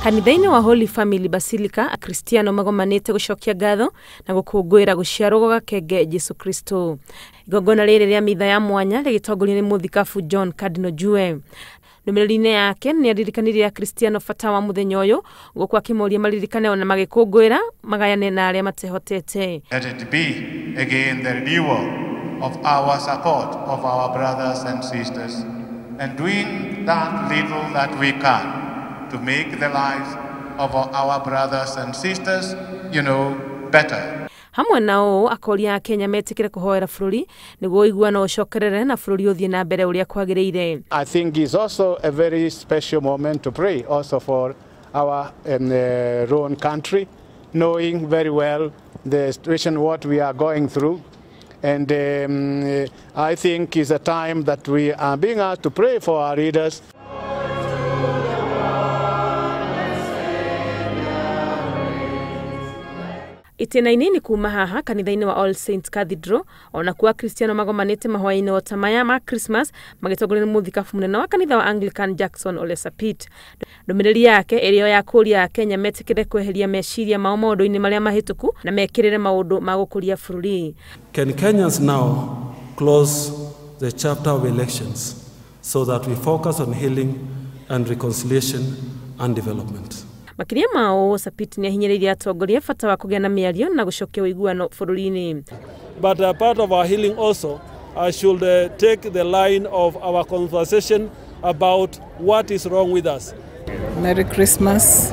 Kanitha-inĩ wa Holy Family Basilica, Akristiano magomanĩte gũcokia ngatho na gũkũngũĩra gũciarwo gwa gakenge Jesu Kristo. Igongona rĩrĩ rĩa mitha ya mwanya rĩgĩtongorio nĩ mũthikabu John Cardinal Njue. Ndũmĩrĩri-inĩ yake nĩ aririkanirie Akristiano bata wa mũthenya ũyũ, gũkũ akĩmoria maririkane ona magĩkũngũĩra magayane na arĩa matehotete. Let it be again the renewal of our support of our brothers and sisters, and doing that little that we can to make the lives of our brothers and sisters, better. Hamwe na ũũ akoria Akenya metĩkĩre kũhoera bũrũri nĩguo ũiguano ũcokerere na bũrũri ũthiĩ na mbere ũrĩa kwagĩrĩire. I think it's also a very special moment to pray also for our own country, knowing very well the situation what we are going through. And I think it's a time that we are being asked to pray for our leaders. Itĩna-inĩ nĩ kuma haha kanitha-inĩ wa All Saints Cathedral, ona kuo Akristiano magomanĩte mahoya-inĩ o ta maya ma Christmas magĩtongorio nĩ mũthikabu mũnene wa kanitha wa Anglican Jackson Ole Sapit. Ndũmĩrĩri yake ĩrĩ o ya kũũria Akenya metĩkĩre kweheria meciria mao maũndũ-inĩ marĩa mahĩtũku na mekĩrĩre maũndũ ma gũkũria bũrũri. Can Kenyans now close the chapter of elections so that we focus on healing and reconciliation and development? Makĩria ma ũũ, Sapit nĩ ahinyĩrĩirie atongoria bata wa kũgĩa na mĩario na gũcokia ũiguano bũrũri-inĩ. But part of our healing also should take the line of our conversation about what is wrong with us. Merry Christmas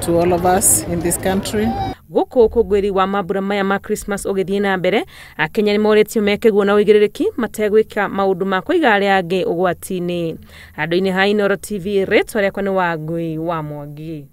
to all of us in this country. Gũkũ ũkũngũĩri wa mambura maya ma Christmas ũgĩthiĩ na mbere, Akenya nĩ morĩtio meke guo na ũigĩrĩrĩki mategwĩka maũndũ ma kũiga arĩa angĩ ũgwati-inĩ. Handũ-inĩ ha Inooro TV, rĩtwa rĩakwa nĩ Wangũi wa Mwangi.